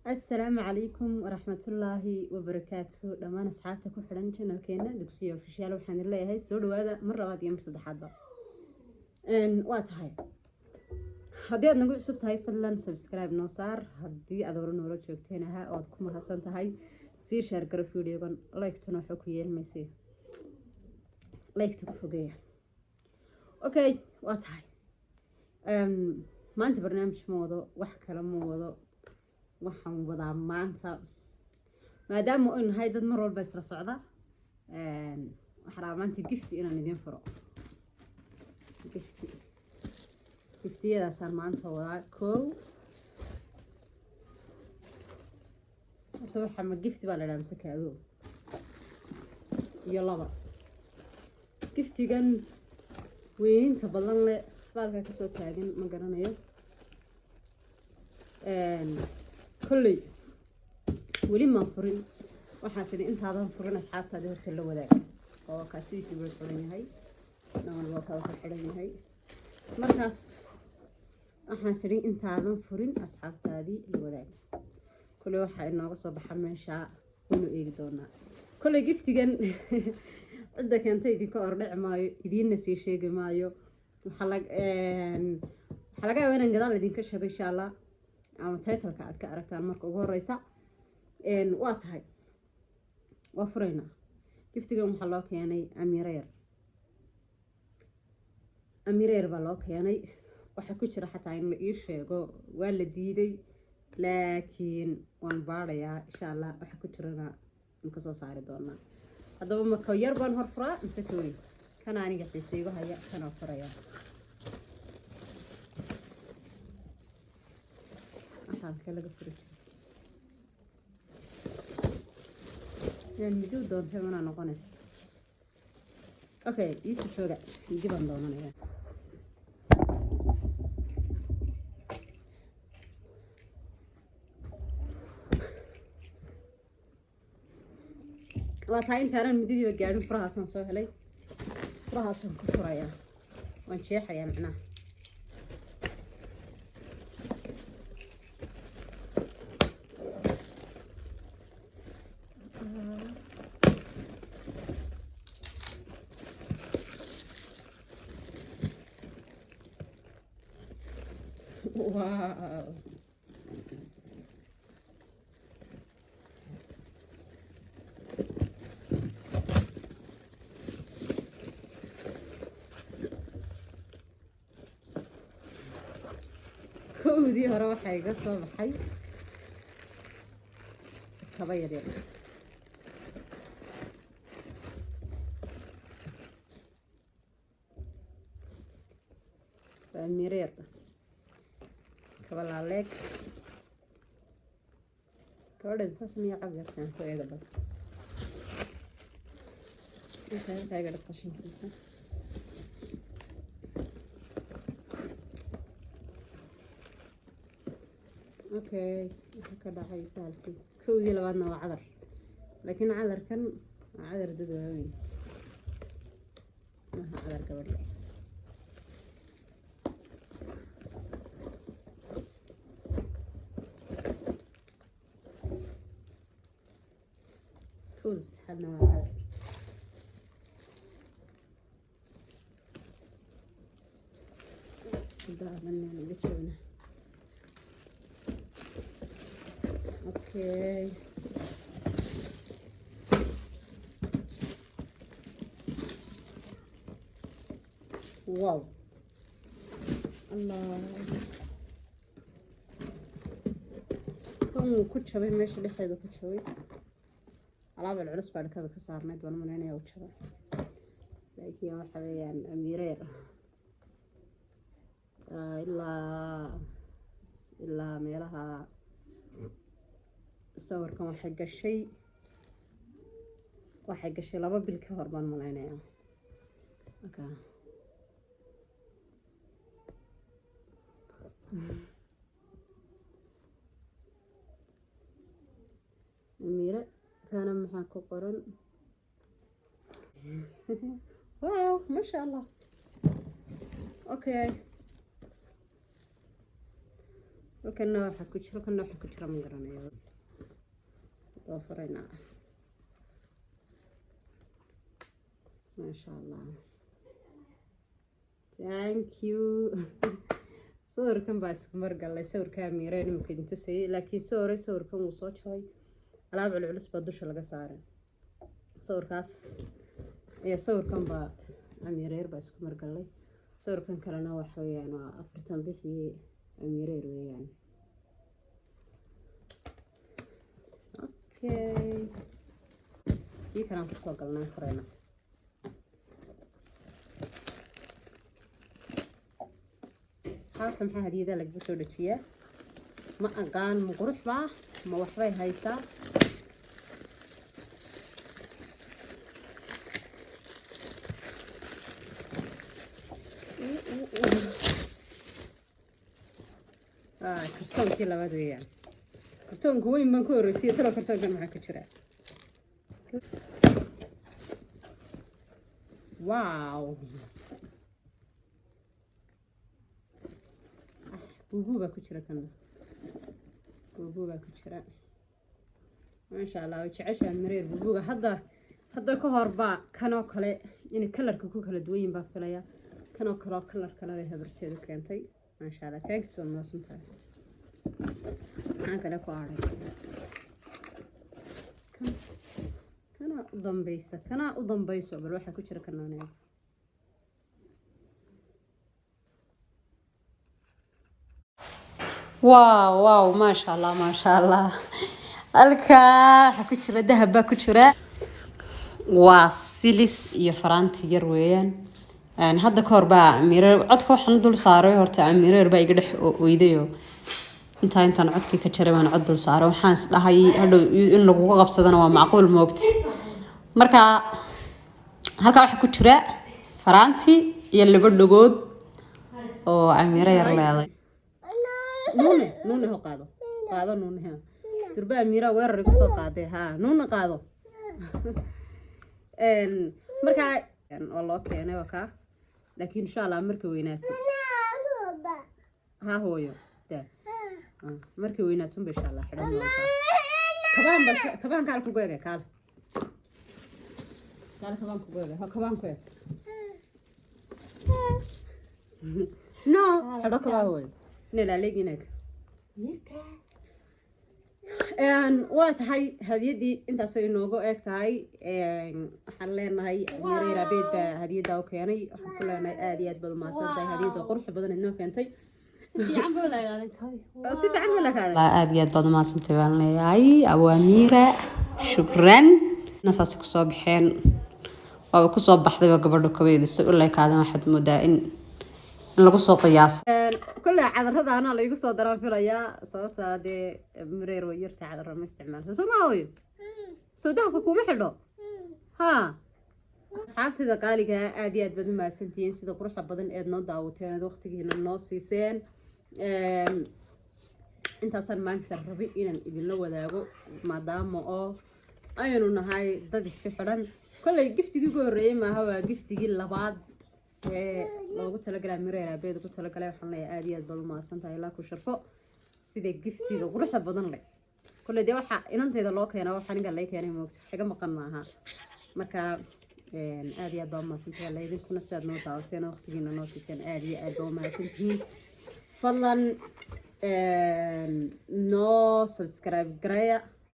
Asalaamu calaykum waraxmatullaahi wabarakaatu. Dhammaan asxaabta ku xidhan channelkeena Dugsiya Official, waxaan idin leeyahay soo dhawaada mar labaad iyo mar saddexaadba. Waa tahay, haddii aad nagu cusub tahay, fadlan subscribe noo saar. Haddii aad hore noola joogteen ahaa oo aad ku mahadsan tahay, sii share garo videogan, like-tuna waxaa ku yeelmaysay, like-ta ku fogeeya. Okay, waa tahay, maanta barnaamij ma wado, wax kale ma wado. Waxaan wadaa maanta, maadaama ay nahay dad mar walba isla socda, waxaan rabaa maanta gift inaan idiin furo. Gift, giftiyadaasaan maanta wadaa. Kow, horta waxa ma gift baa la dhaha mise kaado? Iyo laba, giftigan weyninta badan leh baalka kasoo taagan ma garanayo. Kolley weli maan furin. Waxaas idhi intaadan furin asxaabtaadii horta la wadaag, oo kaa sidiisii buu xiran yahay, dhan walba kaa wuxuu xiran yahay. Markaas waxaan idhi intaadan furin asxaabtaadii la wadaag. Kolley waxaa inooga soo baxa meesha waynu eegi doonaa. Kolley giftigan cidda keentay idinka ordhici maayo, idiinna sii sheegi maayo. Waxaa laga yaabaa inaan gadaal idinka sheego, insha Allah, ama titleka aad ka aragtaan marka ugu horeysa. Waa tahay, waa furaynaa. Giftigan waxaa loo keenay Amiiro yar, Amiiro yar baa loo keenay. Waxaa ku jira xataa in la ii sheego waa la diiday, laakiin waan baarayaa, insha Allah. Waxa ku jirana waan kasoo saari doonaa. Haddaba ma ka yar baan hor furaa mise ka weyn? Kana aniga xiise igu haya, kanaa furaya. Waxaa halkee laga furi jiray? Inaan midow doontay manaa noqonays. Okay, iisi jooga, midi baan doonanayaa. Waa taa, intaanan mididiiba gaadhin furahaasaan soo helay, furahaasaan ku furayaa, waan jeexayaa macnaha. Wow. Kowdii hore waxaa iga soo baxay kaba yaryar. Waa miro yar, kaba laaleeg. Gabadhan saas miya cabirkaan ku eega bal. Halkaa iga dhig qashinkiisa. Okay, waxaa ka dhacay baalkii. Kowdii labaadna waa cadar, laakiin cadarkan waa cadar dad waaweyn maaha, cadar gabadh. Kowda saddexaadna waa cadar. Daadan uga jabna. Okay, wow, Allah, kan wuu ku jabay, meesha dhexdeeda ku jabay. Alaab culus baa dhakada ka saarnayd baan malaynaya, u jabay. Laakiin waxa weeyaan amiiro yar, ilaa meelaha sawirkan waxay gashay 2 bil ka hor baan malaynayaa. Okay. Amiire kana maxaa ku qoran? Wow, masha Allah. Okay. Halkana waxaa ku jira, halkana waxaa ku jira ma garanayo. Waa furaynaa. Maasha Allah, thank you. Sawirkan baa isku margalay sawirka Amiireen imika idin tusayay, laakiin soo horay sawirkan wuu soo jabay. Alaab culculus baa dusha laga saaray sawirkaas iyo sawirkan baa Amiireer baa isku margalay. Sawirkan kalena waxa weeyaan waa 40 bixii Amiireer weeyaan. Okay, kii kalaan kusoo galnay fureyna. Xaabta maxaa hadiyadaha lagaga soo dhajiyaa? Ma aqaan, ma qurux baa ma waxbay haysaa? Kartoonkii labaad weeyaan. Kartoonka weyn baan ku horreysiyay. Talo kartoonkan maxaa ku jira? Wow, buubuu baa ku jira kana, buubuu baa ku jira. Maasha Allah, way jeceshaha Mareer buubuuga. Hadda ka hor baa kanoo kale inay kalarka ku kala duwan yihin baa filaya. Kanoo kale oo kalar kale bay habarteedu keentay. Maasha Allah, thanks, waad mahadsan tahay. Maxaa kale ku adhay? Kan kanaa u dambeysa, kanaa u dambeyso. Bal waxaa ku jira kanaaneed. Wow wow, maasha Allah, maasha Allah. Halkaa waxaa ku jira dahab baa ku jira, waa silis iyo faraanti yar weeyaan. Hadda ka hor baa Amiireer codka waxaan dul saaray. Horta Amiireer baa iga dhex oydayo intaa intaan codkii ka jaray baan cod dul saaray. Waxaan is dhahay hadhow in laguga qabsadana waa macquul, moogti. Marka halkaa waxaa ku jira faraanti iyo laba dhagood oo Amiire yar leeday. Nuune, nuune ho, qaado, qaado nuune. Ha durba Amiira weerar igu soo qaaday. Ha nuune, qaado. Markaa oo loo keenay waa kaa, laakiin insha Allah markay weynaato, ha hooyo da, markay weynaato unba insha Allah xidhan doontaa. Kabaan bal, kabaan kaal kugu ege, kaal kaal kabaan kugu ege. Ha kabaan ku eg. No, xidho kabaa hooyo inay eeg. Waa tahay hadiyaddii intaasay inoogu eeg tahay. Waxaan leenahay Amiire Raabeed baa hadiyadda u keenay. Waxaan ku leenahay aad iyo aad baad umahadsan tahay hadiyadda quruxda badan idnoo keentay. Si fiican buu lakaaday. Aad iyo aad baad umahadsantahay baan leeyahay Awaamiira, shukran. Saas kusoo baxeen, waaba kusoo baxdayba gabadha kabeedu si u leekaadeen. Waxaad moodaa in lagu soo qiyaasay. Kolley cadarada anaa la igu soo daraan filayaa, sababta dee Mareer way yarta, cadara ma isticmaalsa. Soo ma hooyo? Soo dahabka kuma xidho. Ha asxaabtida qaaliga, aad iyo aad baad u mahadsantihiin sida quruxda badan eed noo daawateen, eed waqtigiina noo siiseen. Intaasaan maanta rabi inaan idinla wadaago, maadaama oo aynu nahay dad isku xidhan. Kolley giftigii ugu horreeyey maaha, waa giftigii labaad ee loogu talagalay Mireer aabeed ugu talagalay. Waxaan leeyahay aad iyo aad baad u mahadsan tahay, ilaa ku sharfo sida giftiga quruxda badan leh. Kolley dee waxaa inantayda loo keenaa waxa aniga lay keenay, moogto, xiga maqan maaha. Marka aad iyo aad baa umahadsan tahay alla idinkuna sidaad noo daawateen oo waqtigiina noo siiseen. Aad iyo aad baa umahadsan tihiin. Fadlan noo subscribe gareeya.